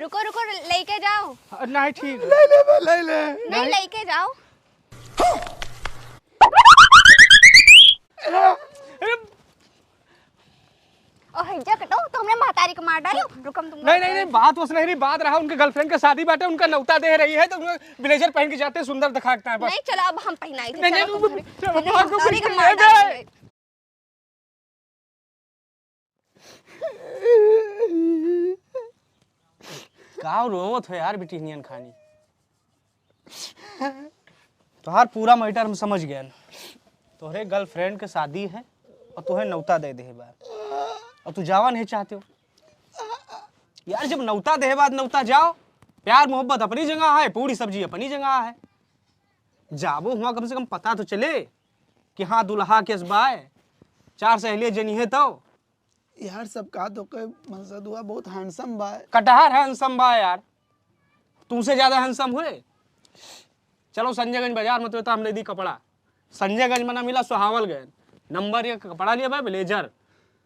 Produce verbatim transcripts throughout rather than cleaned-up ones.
रुको, रुको, लेके जाओ। नहीं, ठीक। ले ले बे, ले ले। नहीं, नहीं। लेके जाओ। अरे, ओ, हैजा कटो, तो हमने महतारी को मार डालो। रुको, हम तुम नहीं, नहीं, नहीं, बात वस नहीं रही, बात रहा उनके गर्लफ्रेंड के शादी बाटे, उनका नौता दे रही है, तो उन्हें ब्लेजर पहन के जाते सुंदर दिखा है बस। नहीं, चलो, अब हम पहनाई थे, नहीं, चलो, नहीं, तुम घरे। चलो, हमने महतारी को मार डालो। का रोवत हो यार, बिटिहनियन खानी? तोहार पूरा मैटर हम समझ गए। तोहरे गर्लफ्रेंड के शादी है और तोहे नौता दे दे बा, और तू जावा नहीं चाहते हो यार। जब नौता दे बाद नौता जाओ, प्यार मोहब्बत अपनी जगह है, पूरी सब्जी अपनी जगह है। जाबो हुआ, कम से कम पता तो चले कि हाँ, दुल्हा केस बाय, चार सहेलियाँ जनी है तो। यार, सब कहा तो के मनसदुआ बहुत हैंडसम बाय। कटहर हैंडसम बाय यार, तुमसे ज्यादा हैंडसम हुए। चलो संजयगंज बाजार में तो हम ले दी कपड़ा। संजयगंज में ना मिला, सुहावल गए। नंबर एक कपड़ा लिया भाई, ब्लेजर,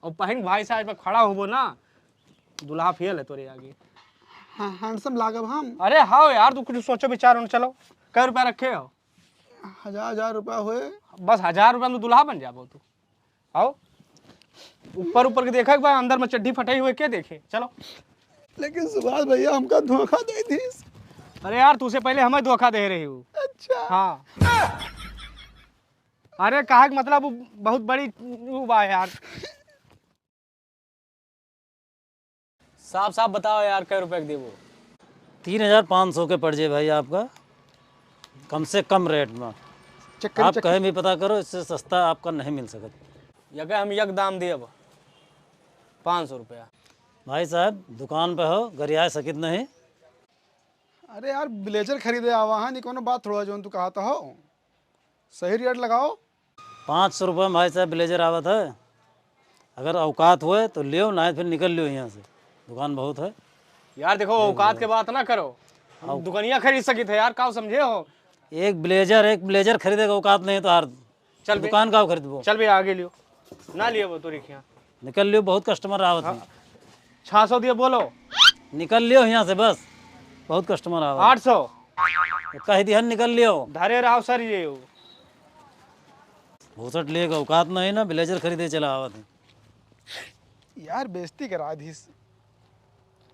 और पहन भाई साहब पे खड़ा होबो ना, दुल्हा फेल है तोरे आगे। हाँ, हैंडसम लागब हम। अरे हाँ यार, तू कुछ सोचो विचार होने। चलो, कै रुपया रखे हो? हजार, हजार रुपया होए। बस हजार रुपया में दुल्हा बन जाबो तू। आओ, ऊपर ऊपर के देखा एक बार, अंदर में चड्ढी फटाई हुए के देखे। चलो। लेकिन सुभाष भैया हमका धोखा दे दीस। अरे यार, तुझसे पहले हमें धोखा दे रही हूँ। अच्छा। हाँ। अरे कहा के मतलब, वो बहुत बड़ी वो बा यार। साफ साफ बताओ यार, कै रुपया के देबो? तीन हजार पाँच सौ के पड़ जाए भाई आपका, कम से कम रेट में। चेक करी, आप चेक कहीं भी पता करो, इससे सस्ता आपका नहीं मिल सकत। यके हम यक दाम देब, पाँच सौ रुपया। भाई साहब, दुकान पे हो, गरियाए सकित नहीं। अरे यार, ब्लेजर खरीदे आवा है, नहीं कोनो बात थोड़ा जौन तू कहा तो हो। सही रेट लगाओ। पाँच सौ रुपये में भाई साहब ब्लेजर आवत है। अगर औकात होए तो लियो, ना फिर निकल लियो यहाँ से, दुकान बहुत है। यार देखो, औकात के बात ना करो, हम दुकनिया खरीद सकित है यार, का समझे हो? एक ब्लेजर, एक ब्लेजर खरीदे के औकात नहीं तो यार, चल बे। दुकान का खरीदबो? चल बे, आगे लियो, ना लियो वो तो रिखिया। निकल लियो, बहुत कस्टमर आवत है। छह सौ दियो, बोलो। निकल लियो यहाँ से बस, बहुत कस्टमर आवत। आठ सौ। कह दिहन निकल लियो। धरे रहो सर ये। भूसट लेके औकात नहीं ना, ब्लेजर खरीदे चला आवत है। यार बेइज्जती करा दीस,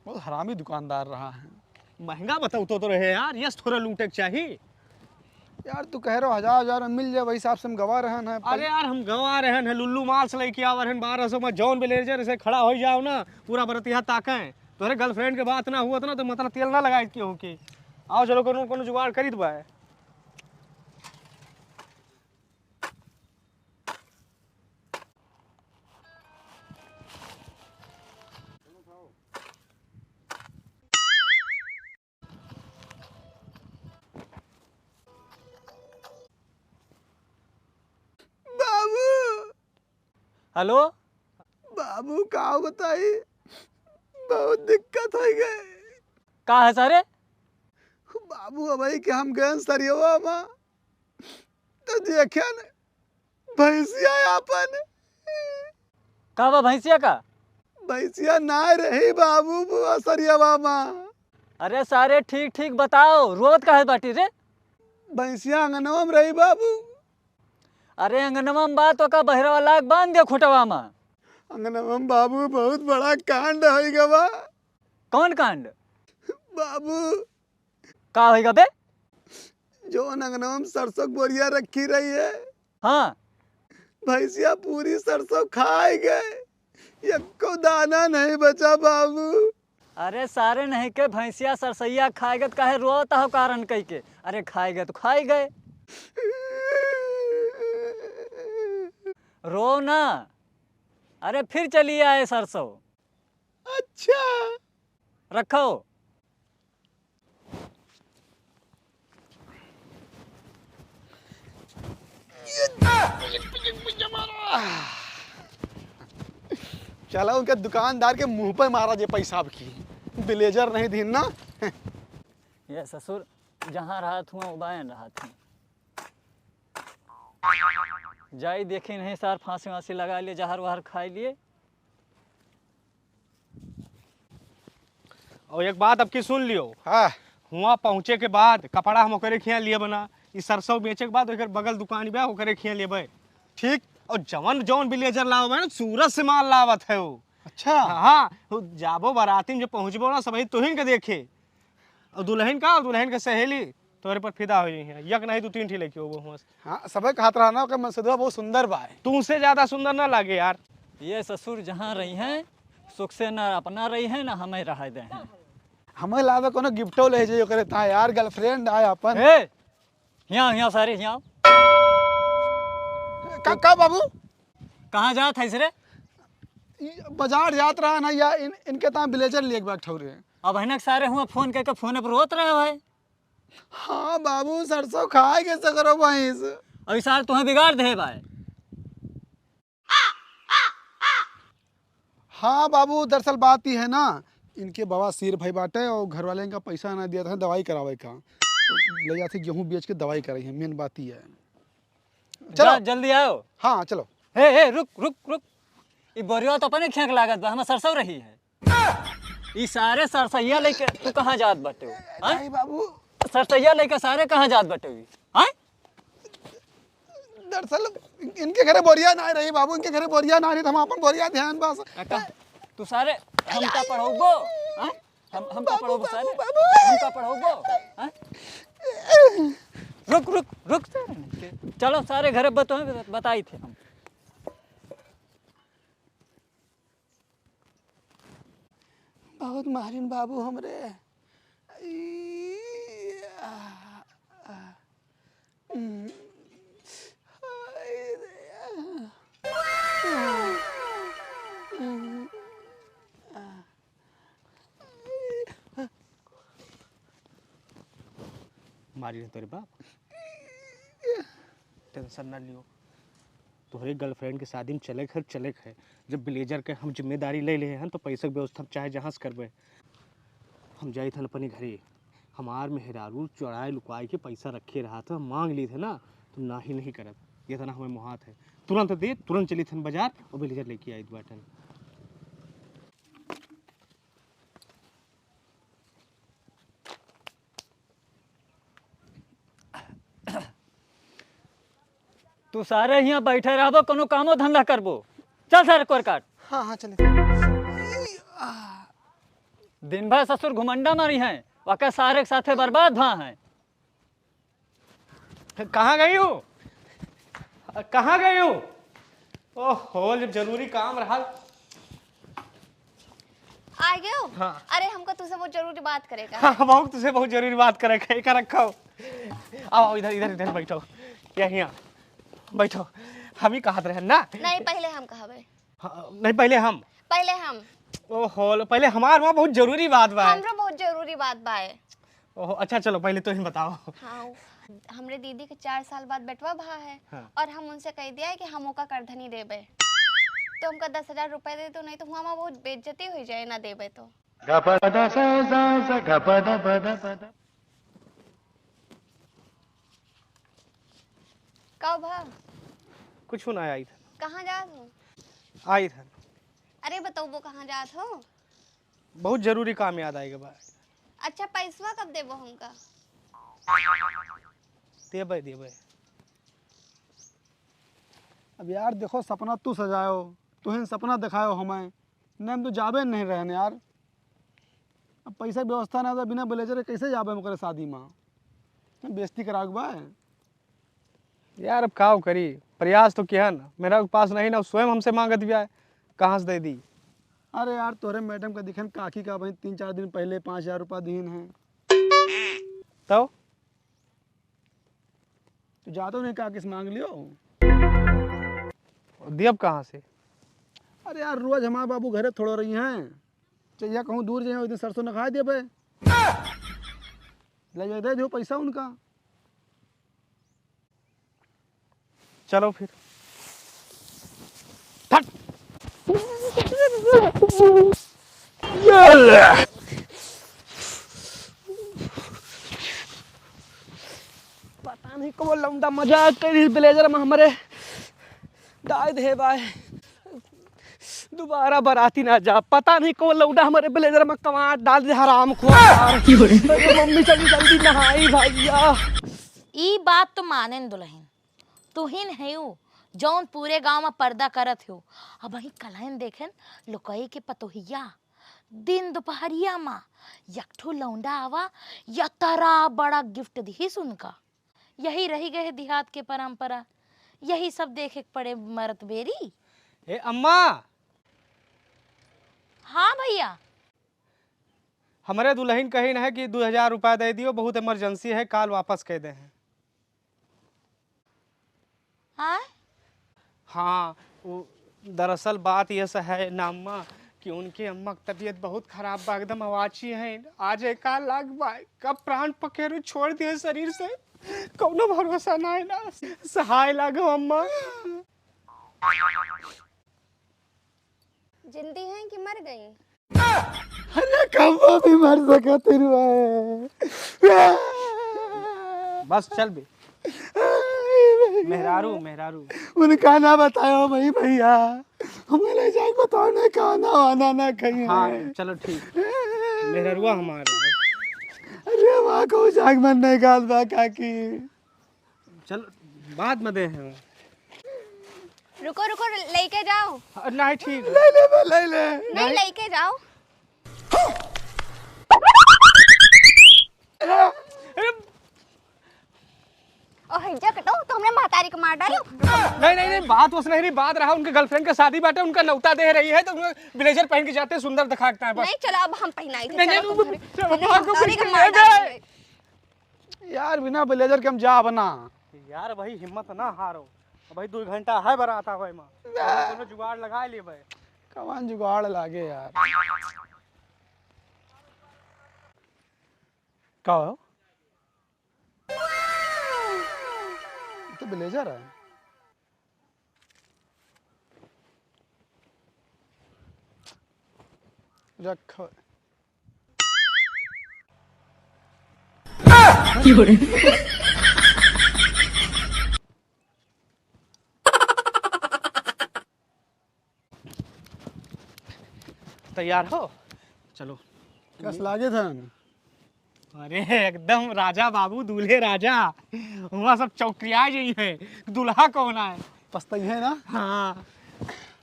बहुत हरामी दुकानदार रहा है। महंगा बताओ तो, तो रहे यार, यस थोड़ा लूटे के चाही। यार तू कह रहे हो हजार हजार में मिल जाए, वही हिसाब से हम गवा रहन है। अरे यार हम गवा रहन है, लुल्लू माल से लेके आवा रहन बारह सौ में, जौन ब्लेजर से खड़ा हो जाओ ना, पूरा बरतिया ताके। तोहरे गर्लफ्रेंड के बात ना हुआ ना तो मतलब तेल ना लगाए केहू के। आओ चलो कोनो कोनो जुगाड़ करीत बा। बाबू। हेलो। बाबू का बताई, बहुत दिक्कत हो गए। का है सारे? बाबू अबही के हम गए सरियवा मा, तो देखे न भैंसिया आपन। का बा भैंसिया का? भैंसिया ना रही बाबू, बुआ सरियवा मा। अरे सारे ठीक ठीक बताओ, रोवत काहे बाटी रे? भैंसिया अंगनवा में रही बाबू। अरे अंगनवा में बा तो का बहरवा लाग बांध दे खुटवा मा। अंगनवा में बाबू बहुत बड़ा कांड हो गवा। कौन कांड? बाबू। का होइगा बे? जौन अंगनवा में सरसों के बोरिया रखी रही है। हाँ। भैंसिया पूरी सरसों खाए गए, एको दाना नहीं बचा बाबू। अरे सारे नहीं के भैंसिया सरसैया खाए गए तो काहे रोत हो कारण कह के? अरे खाए गए तो खाए गए। रो ना। अरे फिर चली आए सरसों। अच्छा। रखो। चला उनके दुकानदार के मुंह पे मारा जे पैसा अब की। ब्लेजर नहीं दीन ना। ये ससुर जहाँ रहत हुआ उदायन रहत हुआ। जाई देखी नहीं सार फांसी वांसी लगा लिए, जहर वहर खाई लिए। और एक बात अब की सुन लियो। हाँ। हुआं पहुँचे के बाद कपड़ा हम ओकरे खियाँ लियब ना, ई सरसों बेचे के बाद ओकर बगल दुकान बा, ओकरे खियाँ लेबे। ठीक। और जवन जवन blazer लावत बा ना, सूरत से माल लावत है वो। अच्छा। हाँ, हाँ, जाबो बाराती में जब पहुँचबो ना, सबही तोहिन के देखे। और दुल्हन का, और दुल्हन के सहेली तोरे पर फिदा हो जाइहैं। एक नहीं, दू तीन ठी लइके होबो हुआं से। हाँ, सबे कहत रहा ना कि मनसेधवा बहुत सुंदर बा। तुमसे ज्यादा सुंदर ना लागे यार। ये ससुर जहाँ रही हैं, सुख से ना अपना रही हैं, ना हमें रहे दे हैं। हमें लावे कोनो गिफ्टो ले जाइए ओकरे ता यार, girlfriend आए अपन। ए, हियाँ, हियाँ सारे, हियाँ। का, का बाबू? कहाँ जात है रे? ई बाजार जात रहा ना या इन, इनके ता blazer लेके बैठो रे। अब हिनक सारे हुआं फोन करके फोन पर रोत रहे हो है। हाँ बाबू, सरसों खाए के सकरो भैंस। अभी सार तुम्हें बिगाड़ दे भाई। हाँ बाबू, दरअसल बात ई है ना, इनके बवासीर भई बाटे और घर वाले इनका पैसा ना दिया था दवाई करावे का, तो ले जाते गेहूं बेच के दवाई कराई है, main बात ई है। चलो। जा, जल्दी आओ। हाँ, चलो। हे, हे, रुक, रुक, रुक। ई बोरिया तो अपने खेंक लागत बा, हमें सरसों रही है। ई सारे सरसैया लेके तू कहाँ जात बाटे हो? हाँ? नहीं बाबू। सरसैया लेके सारे कहाँ जात बाटे हो? हाँ? दरअसल इनके घरे बोरिया ना रही बाबू, इनके घरे बोरिया ना रही, तो हम अपन बोरिया ध्यान बस। काका, तू सारे हमका पढ़ौबो? हाँ? हम, हमका बाबू, पढ़ौबो सारे? बाबू, बाबू। हमका पढ़ौबो? हाँ? रुक, रुक, रुक सारे। चलो सारे घरे बत-, बताई थे हम। बहुत मारिन बाबू हमरे। ई, आ, आ, उम, हाय रे, आ, आ, आ, आ। मारी है तोरे बाप। Tension ना लियो, तोहरे girlfriend के शादी में चले के है, चले के है। जब blazer के हम जिम्मेदारी ले ले हन, तो पैसा के व्यवस्था हम चाहे जहाँ से करबे। हम जाइत हन अपने घरे। हमार मेहरारू चोराए लुकाए के पैसा रखे रहा था, मांग ली थे ना, तो ना ही नहीं करत। ये तना हमें मोहात है। तुरंत दे, तुरंत चली थन बाजार और blazer लेके आई बाटन। तू सारे हियाँ बैठे रहबो, कोनो कामो धंधा करबो? चल सारे कोर काट। हाँ, हाँ, चले। दिन भर ससुर घुमंडा मारी हैं, वाके सारे के साथे बर्बाद भा हैं। कहाँ गई हो? कहाँ गई हो? ओहो, जब जरूरी काम रहा। आ गए हो? हाँ। अरे, हमको तुझसे बहुत जरूरी बात करेगा। हाँ, हम तुझसे बहुत जरूरी बात करे, कहीं का रखो। आओ, आओ, इधर, इधर, इधर बैठो। यहीं आओ। बैठो। हम ही कहत रहे ना। नहीं, पहले हम कहबे। हाँ, नहीं, पहले हम। पहले हम। ओहो, लो, पहले हमार वहाँ बहुत जरूरी बात बा। हमरो बहुत जरूरी बात बा। ओहो, अच्छा, चलो, पहले तो ही बताओ। हाँ, हमरे दीदी के चार साल बाद बेटवा भा है, हाँ। और हम उनसे कह दिया है कि हम ओका करधनी देबे। तो हमका दस हजार रुपए दे दो, नहीं तो हुआं बहुत बेइज्जती हो जाए ना देबे तो। गपदा सा सा गपदा पदा पदा। का भा? कुछ ना, आई था। कहाँ जात हो? आई था। अरे बतौबो कहाँ जात हो? बहुत जरूरी काम याद आएगा बा। अच्छा, पैसवा कब देबो हमका? देबे, देबे। अब यार देखो, सपना तू सजायो, तुहिन सपना दिखायो हमें, नहीं हम तो जाबे नहीं रहने यार। अब पैसा के व्यवस्था ना, तो बिना blazer के कैसे जाबे हम ओकरे शादी में? बेइज्जती करावे के बा। यार, अब का करी, प्रयास तो किहन, मेहरारू के पास नहीं ना, स्वयं हमसे मांगत बिया, कहाँ से दे दी? अरे यार, तोरे मैडम का दिखन काकी का वहीं तीन चार दिन पहले पाँच हजार रुपया दीन है। तो तू जातो नहीं काकी से मांग लियो। दियब कहाँ से? अरे यार, रोज हमारे बाबू घरे थोड़ो रही हैं, चाहिए कहूँ दूर जाइए, उस दिन सरसों न खाए दिए बे। ले जाए दे जो पैसा उनका। चलो फिर। हट। ये ले। पता नहीं कब लौंडा मजाक करी blazer में हमरे डाल दे बाय। दोबारा बराती ना जा, पता नहीं कौन लौंडा हमरे ब्लेजर में कमांड डाल दे, हराम खोर। अरे मम्मी, चली जल्दी नहाई भैया। ई बात तो मानेन दुलहिन, तुहिन हेउ जौन पूरे गांव में पर्दा करत हो। अबहीं कलहिन देखेन लुकई के पतोहिया, दिन दुपहरिया मा एक ठो लौंडा आवा, यतरा बड़ा गिफ्ट दिहिस उनका। यही रहि गए देहात के परंपरा, यही सब देखे के पड़े मरत बेरी। ए अम्मा! हाँ भैया। हमरे दुलहिन कहिन है कि दू हजार रुपया दे दियो, बहुत इमरजेंसी है, काल वापस कइ देहैं। आय? हाँ, उ, दरअसल बात ये स है ना अम्मा कि उनके अम्मा क तबीयत बहुत खराब बा, एकदम अवाची हैं। आज एका लाग बा, कब प्राण पखेरु छोड़ दिए शरीर से, कौनो भरोसा ना है ना। सहाय लागो अम्मा। जिंदी हैं कि मर गई? अरे कब्बो भी मर सकत रहे। बस चल बे। मेहरारू, मेहरारू। उनका ना बतायो भाई भैया, हमें ले जाए बताओ ना, खाना वाना ना खाई हाँ, है। चलो ठीक। मेहरारुआ हमार। अरे वहाँ को जाग मन नहीं गाल बा काकी। चल, बाद में दे हैं। रुको, रुको, लेके जाओ। अ, नहीं, ठीक। ले ले बे, ले ले। नहीं, नहीं। लेके जाओ। अरे। ओ, हैजा कटो, तो हमरे महतारी को मार डालो। नहीं, नहीं, नहीं, बात वस नहीं रही, बात रहा उनके गर्लफ्रेंड के शादी बाटे, उनका नौता दे रही है, तो उनका ब्लेजर पहन के जाते सुंदर दिखाता है बस। नहीं, चलो, अब हम पहनाई थे, नहीं, चलो, नहीं, तुम घरे। चलो, हमरे महतारी को मार डालो। यार, बिना ब्लेजर के हम जाब ना। यार भाई, हिम्मत ना हारो। अब भाई, दो घंटा है बारात आवे में। ना। कोनो जुगाड़ लगा लेबे। कवन जुगाड़ लागे यार? का हो? ये तो ब्लेजर है। रख। तैयार हो? चलो। कस लागे था? अरे एकदम राजा बाबू, दूल्हे राजा। हुआ सब चौकरिया जाई है, दूल्हा कौन आए? पछताई है ना? हाँ।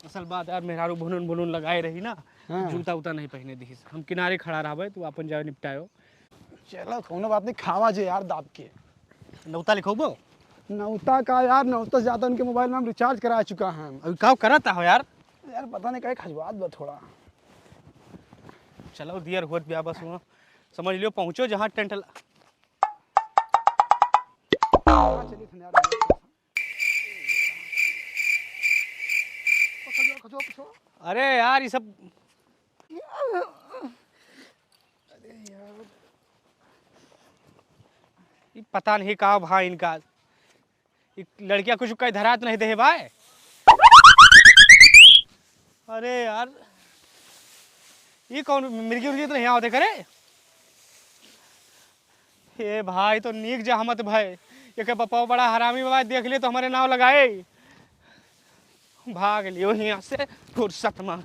असल बात यार, मेहरारू भुनुन भुनुन लगाए रही ना, हाँ। जूता उता नहीं पहने दिहिस। हम किनारे खड़ा रहबे, तू आपन जाए निपटायो। चलो, कौनो बात नहीं, खावा जे यार दाब के। नौता लिखोबो? नौता का यार, नौता से ज्यादा उनके मोबाइल में हम रिचार्ज करा चुका है। अभी का करत हो यार? यार, पता नहीं काहे खजवात बा थोड़ा। चलो, दियर होत बिया बस हुआ। समझ लियो, पहुँचो जहाँ टेंट ल-, हाँ, चलिए, धन्यवाद। खजो, खजो, खजो। अरे यार, ये सब, अरे यार, ये पता नहीं का भा इनका। ई लड़किया कुछ कई धरात नहीं देहे बाय। अरे यार, ई कौन मिर्गी उर्गी तो नहीं आवते करे? ए भाई, तो नीक जहमत भाई, एके बपाव बड़ा हरामी बा, देख लिए तो हमारे नाव लगाए। भाग लियो हियाँ से, फुर्सत मार।